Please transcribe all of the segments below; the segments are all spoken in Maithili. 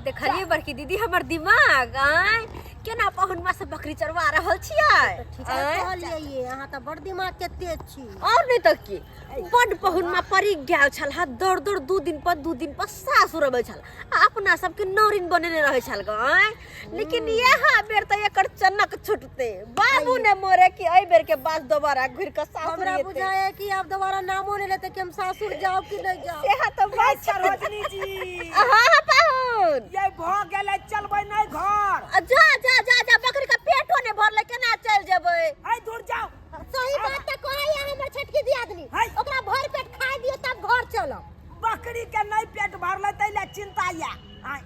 देखलियै बड़की दीदी हमर दिमाग आय केना पहुनमा से बकरी चरवा रहल छियै ठीक आँय? कहलियै ये अहाँ तऽ बड़ दिमाग के तेज छी और नहीं तऽ की बड पहुनमा पड़ी गेल छल हा दौड़ दौड़ 2 दिन पर 2 दिन पर सासुर अबै छल आ अपना सबके नौरिन बनेने रहै छल ग आँय? लेकिन इएह बेर तऽ एकर चनक छुटते बाबू ने मरे कि एहि बेर के बाद दोबारा घुरि कऽ सासुर हमरा एतै। बुझाया कि आब दोबारा नामो नहीं लेते कि हम सासुर जाओ कि नहीं जाओ सेहा तऽ बात छै। सरोजनी जी। हाँ हाँ पाहुन। ये भ गेलै, चलबै नहि घर? आ जा जा जा जा, बकरी के पेटो नहि भरलै, केना चलि जेबै? ऐ दूर जाओ। सही बात तऽ कहैया हमर छोटकी दियादनी। है। ओकरा भरि पेट खाय दियो तब घर चलब। बकरी के नहि पेट भरलै ताहि लए चिंता ये? आँय।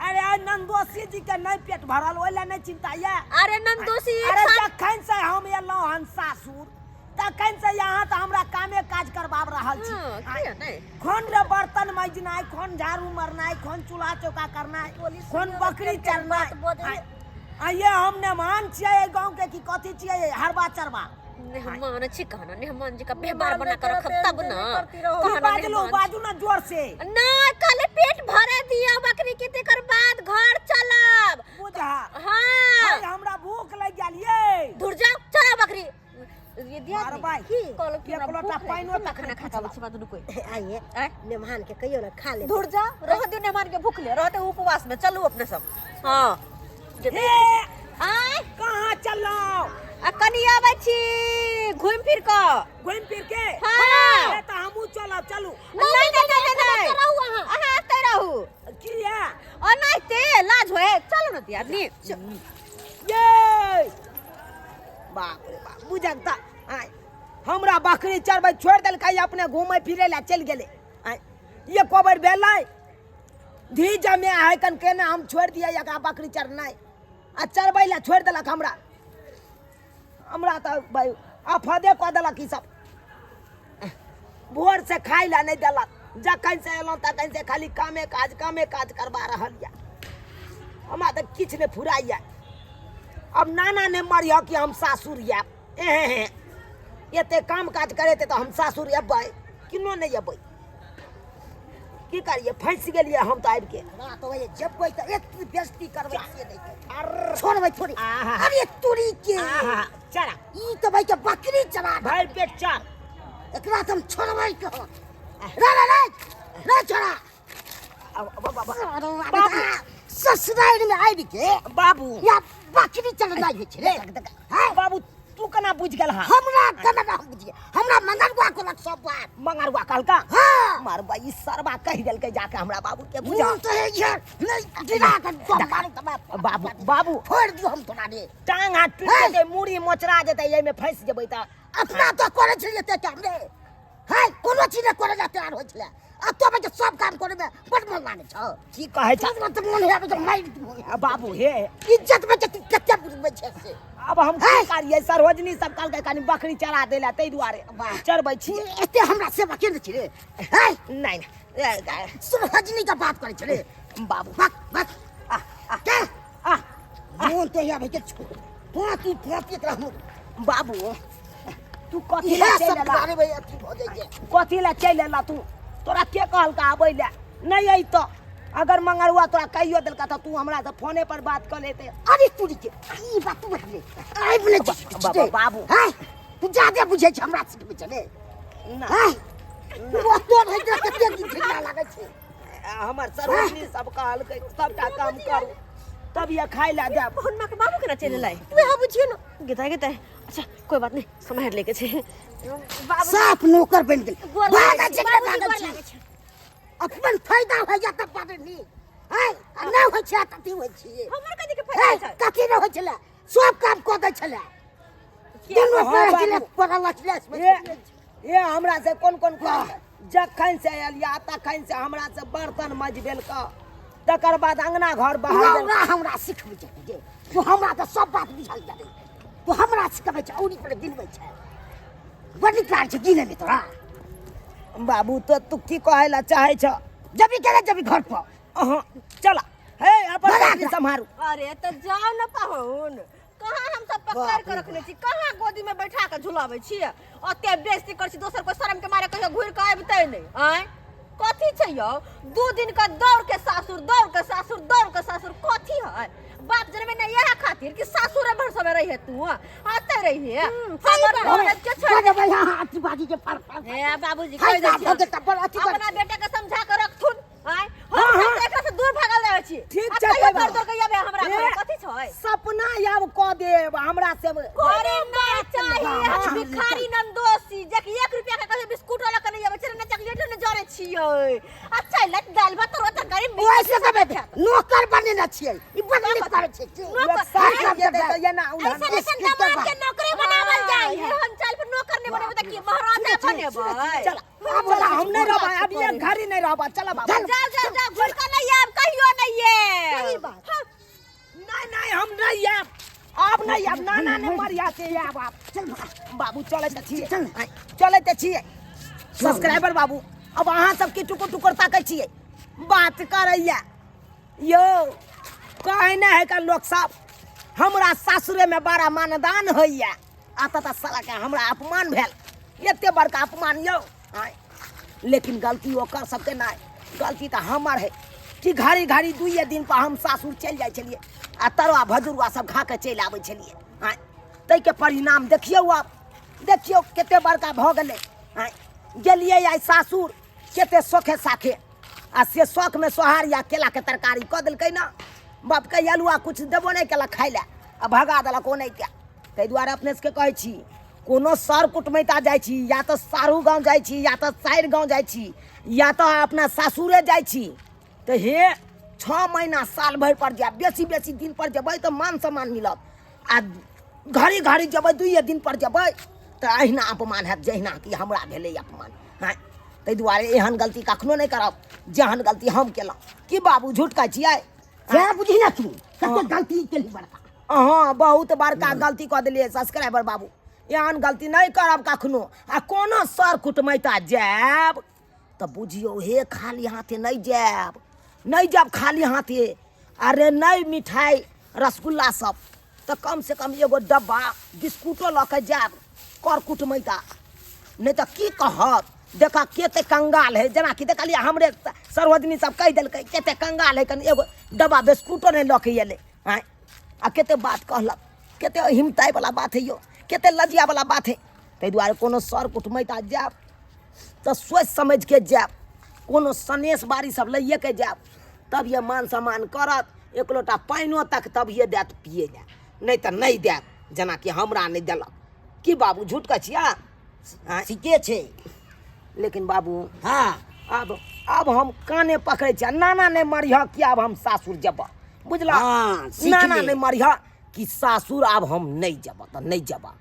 अरे आइ नंदोसी जी के नहि पेट भरल, ओहि लए नहि चिंता ये? अरे नंदोसी एक अरे साल जखन से हम एलहुँ हन सासुर तखन से यहाँ तऽ हमरा कामे काज करबाब रहल छी। हाँ, किया नहि? खोन रे बर्तन मजनाइ, खोन झाड़ू मारनाइ, खोन चूल्हा चौका करनाइ, खोन बकरी चरनाइ। आइए हम मेहमान छियै एहि गाँव के कि कथी छियै? हरबा चरबा मेहमान छी कहना, मेहमान जी का व्यवहार बना कर रखब तब ना। की कहना बाजलू? मेहमान। बाजू ना जोर से। ना कहले पेट भरे दिया बकरी के, तेकर बाद घर चलब। बुझा। हाँ। हाय, हमरा भूख लग गेल ये। दूर जाओ, चला बकरी ये दिया। मारबै। की कहलो कि एक हमरा लोटा भूख पानिओ लागि गेल, तक खाना नहि खा के आबै छी बादू कोई। आइए। आँय? मेहमान के कहियो ना खा ले। दूर जा, रह दियो मेहमान के भूखले रहते उपवास में। चलू अपने सब। हाँ। हे। आय। कहाँ चललहुँ? आ कनी आबै छी घुमि फिर कऽ। घुमि फिर के? हाँ। हे, तऽ हमहूँ चलब, चलू। नहीं नहीं नहीं नहीं। रहू अहाँ। अहाँ एतै रहू। किया? ओनाहिते लाज होए। चलू ने दियादनी। ये बाप रे बाप, बुझक तऽ आँय, हमरा बकरी चरबै छोड़ि देलकै, अपने घूमै फिरै लए चलि गेलै। आँय, एको बेर भेलै धी जमे है कन केना हम छोड़ि दियै एकरा बकरी चरनाइ आ चरबै लए छोड़ि देलक हमरा। हमरा तऽ भाइ आफदे कऽ देलक ई सब। भोर से खाइ लए नहि देलक, जखन से एलहुँ तखन से खाली कामे काज कामे काज करबा रहल यऽ। हमरा तऽ किछु नहि फुराइए। अब नाना नहि मरिह कि हम सासुर आयब। एहे हे एते काम काज करेतै तऽ हम सासुर अयबै? किनो नहि अयबै। की करियै, फँसि गेलियै हम तऽ आबिके। रात होइए जेबै तऽ एक बेइज्जती करबै से नहि। अर्र। छोड़बै थोड़ी। आहा। अरे तोरी के। आहा, चला। ई तऽ भाई के बकरी चरा। भरि पेट चर। एकरा तऽ हम छोड़बै कहाँ रे रे रे रे, छोड़ा। अब अब अब बाबू ससुराल में आबि के बाबू या बकरी चरनाइ होइ छै रे हैं? बाबू, तू केना बुझि गेल हा? हमरा केना हम बुझिए? हमरा मंगरुआ कहलक सब बात। मंगरुआ कहलका? हाँ। मारबा, ई सरबा कहि देलकै जाके हमरा बाबू के, बुझा। मुँह तो है ये नहीं गिरा के दम मारू तऽ बाबू, बाबू। फोड़ दियो हम तोरा रे। टांग हाथ टूटि हैं? जेतै, मूड़ी मोचरा जेतै, एहिमे फँसि जेबै तऽ। अपना तो करै छलियै ते काम रे है, कोनो चीज नहि करै लए तैयार होइ छलै, आ तो बच्चा सब काम करे में बड़ मन लागै छौ। की कहै छ? तोरा तऽ मन हैबे तऽ मारि दियौ। आ बाबू हे। इज्जत में तू कते बुझबै छै से। अब हम की करियै? सरोजनी सब कहलकै कनि बकरी चरा दै लए, ताहि दुआरे वाह। चरबै छियै। एते हमरा सेवा केने छी रे है? नहि नहि। सरोजनी के बात करै छै रे। बाबू। बक बक आ आ के आ मोन तो यहाँ के छो फांकी फांकी एकरा हम। बाबू, तू कथी लए इएह चलि सब एला? दुआरे भाई अथी भऽ जाइ छै। कथी लए चलि एला तू? तोरा के कहलका आबै लए? नहि अइतऽ। अगर मंगरुआ तोरा कहियो देलका तऽ तू हमरा से फोने पर बात कऽ लेते। अरे तुरी के, ई बात तू बतले आबि नहि छी। बाबू। हैं, तू जादे बुझै छै, हमरा सिखबै छै रे? ना। हैं, ओतो रहै छै कते दिन झगड़ा लागै छै। हमर सरोजनी सब कहलकै सबटा काम करू तब ये खाइ लए देब। पहुनमा के बाबू केना चलि एलै? वएह बुझियौ ने। गेता गेता। अच्छा कोई बात नहीं, सम्हारि लेके छै बाबू। साफ नौकर बनि गेल। गोर लागै भागै छी, छै, बाबूजी, भागै गोर छी। लागै छै। अपन फायदा होइ जात बड़ नीक हैं, आ नहि होइ छै तऽ अथी होइ छियै। हमर कथी के हैं, फायदा छै? कथी नहि होइ छलै? सब काम कऽ दै छलै दुनू। हँ, पढ़ै बाबू। छलै, पढ़ल छलै। ए ए हमरा से कोन कोन काम? जखन से आयल या तखन से हमरा से बर्तन मजबेलक, तकर बाद अंगना घर बहार हमरा हमरा सिखबै छै जे तू हमरा तऽ सब बात बुझल जाय। तू हमरा सिखबै छै, औरी पर गिनबै छै, बड़ नीक लागै छै गिनैमे तोरा। बाबू, तो तू की कहै ला चाहै छ? जबी के जबी घर पर। अहाँ चला हे, अपन बड़ा बकरी सम्हारू। अरे तऽ जाउ ने पाहुन, कहाँ हम सब पकड़ के रखने छी? कहाँ गोदी में बैठा के झुलाबै छियै? ओते बेइज्जती करै छी, दोसर कोई शर्म के मारे कहियो घुरि के अबितै नहि। आँय, कथी छै यौ? 2 दिन के दौड़ के सासुर, दौड़ के सासुर, छै बाप जनमे ने इएह खातिर कि सासुरे भर सब रही तू आते रही सही हमर बात। औरत के छोड़ बड़ बढ़िया अथी बाजी के फर फर ए बाबूजी हाय कह दै बाप, छियौ। हम तऽ बड़ अथी कर- अपना बेटा के समझा के रखथुन आय हम हाँ, हाँ। सब एकरा से दूर भागल रहै छी ठीक आ छै, कहियो कोइ बात। दौड़ दौड़ के आबे हमरा ए, घरे कथी छै सपना आब कऽ देब हमरा से करे ना चाही हाँ, हम हाँ, भिखारी नंदोसी जे कि 1 रुपया के कहियो बिस्कुट वाला के नहीं आबै छै ने चॉकलेट ने जरे छियै अच्छा लत दाल भात तरुआ तरकारी मीट ओइसे कहबै नौकर बनेने छियै ई बड़ नीक करै छै नौकर- साथ जेतै तऽ एना उल्हन ऐसा ऐसा दामाद के नौकरी बनावल जाय है हम चल पर नौकर नहीं बनेबै त की महाराजा बनेबै चल चल हम नहीं रहबा अब ये घड़ी नहीं रहबा चल बाबू जाओ जाओ जाओ घुर के नहीं आब कहियो नहीं सही आब बात। हाँ, नहीं नहीं हम नहीं आब आब नहीं आब नाना ने मरिया से आब आब चल भाग। बाबू चलै तऽ छियै चल। आँय, चलै तऽ छियै सब्सक्राइबर बाबू अब अहाँ सबके टुकुर टुकुर ताकै छियै बात करैया यौ कहै नहि है का लोक सब हमरा सासुरेमे बड़ा मानदान होइया आ तऽ सालाके हमरा अपमान भेल एते बड़का अपमान यौ आँय लेकिन गलती ओकर सबके नहि गलती तऽ हमर है कि घड़ी घड़ी दुइए दिन पर हम सासुर चलि जाइ छलियै आ तरुआ भजुरुआ सब खा कऽ चलि आबै छलियै आँय ताहिके परिणाम देखियौ आब देखियौ कते बड़का भऽ गेलै आँय गेलियै आइ सासुर कते शौखे साखे आ से शौखमे सोहारी आ केलाके तरकारी कऽ देलकै ने बापके अल्हुआ किछु देबो नहि केलक खाइ लए आ भगा देलक ओ नहि के ताहि दुआरे अपने सबके कहै छी कोनो सर कुटमैता जाइ छी या तऽ सारू गाँव जाइ छी या तऽ साइर गाँव जाइ छी या तऽ अपना सासुरे जाइ छी तऽ हे 6 महीना साल भरि पर जायब बेसी बेसी दिन पर जेबै तऽ मान सम्मान मिलत आ घड़ी घड़ी जेबै दुइए दिन पर जेबै तऽ अहिना अपमान हैत जहिना कि हमरा भेलै अपमान। हँ ताहि दुआरे एहन गलती कखनो नहि करब जेहन गलती हम केलहुँ। की बाबू झूठ कहै छियै? सएह बुझी ने तू कते गलती केली बड़का। अहाँ बहुत बड़का गलती कऽ देलियै सब्सक्राइबर बाबू, एहन गलती नहि करब कखनो। आ कोनो सर कुटमैता जायब तऽ बुझियौ हे खाली हाथे नहि जायब, नहि जायब खाली हाथे। अरे नहि मिठाइ रसगुल्ला सब तऽ कम से कम एगो डब्बा बिस्कुटो लऽ के जायब कर कुटमैता, नहि तऽ की कहत देख कते कंगाल है। जेनाकि देखलियै हमरे सरोजनी सब कहि देलकै कते कंगाल है, कनि एगो डब्बा बिस्कुटो नहि लऽ के एलै। आँय आ कते बात कहलक, कते हिमताइवला बात है यौ, कते लजियावला बात है। ताहि दुआरे कोनो सर कुटमैता जायब तऽ सोचि समझिके जायब, कोनो सनेस बारी सब लैएके जायब तब ये मान सम्मान करत, एक लोटा पानिओ तक तभिए देत पिए लए, नहि तऽ नहि देत जेनाकि हमरा नहि देलक। की बाबू झूठ कहै छियै? ठीके छै। लेकिन बाबू हाँ आब हम काने पकड़ै छियै, नाना नहि मरिह कि आब हम सासुर जेबह, बुझलह? हाँ, सीख नाना ले। नहि मरिह कि सासुर आब हम नहि जेबह तऽ नहि जेबह।